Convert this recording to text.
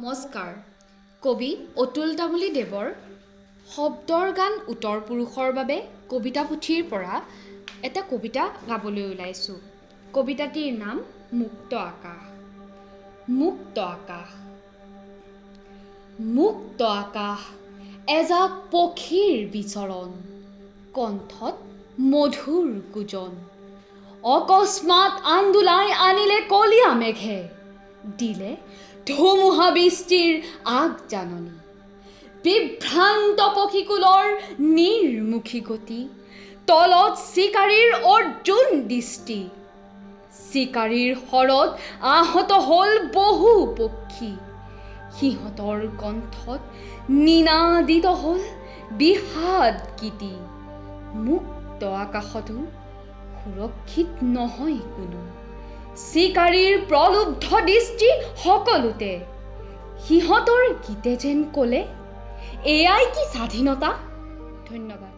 নমস্কাৰ। কবি অতুল তামুলী দেৱৰ শব্দৰ গান উত্তৰ পুৰুষৰ বাবে কবিতা পুথিৰ পৰা এটা কবিতা গাবলৈ ওলাইছোঁ। কবিতাটিৰ নাম মুক্ত আকাশ। মুক্ত আকাশ, মুক্ত আকাশ, এজাক পক্ষীৰ বিচৰণ, কণ্ঠত মধুৰ গুজন। অকস্মাত আন্দোলাই আনিলে কলীয়া মেঘে, দিলে ধুমুহা বৃষ্টিৰ আগজাননী। বিভ্ৰান্ত পক্ষীকুলৰ নিৰ্মুখী গতি, তলত চিকাৰীৰ অৰ্জুন দৃষ্টি। চিকাৰীৰ শৰত আহত হ'ল বহু পক্ষী, সিহঁতৰ কণ্ঠত নিনাদিত হ'ল বিষাদ গীতি। মুক্ত আকাশতো সুৰক্ষিত নহয় কোনো, চিকাৰীৰ প্ৰলুব্ধ দৃষ্টি সকলোতে। সিহঁতৰ গীতে যেন ক'লে, এয়াই কি স্বাধীনতা? ধন্যবাদ।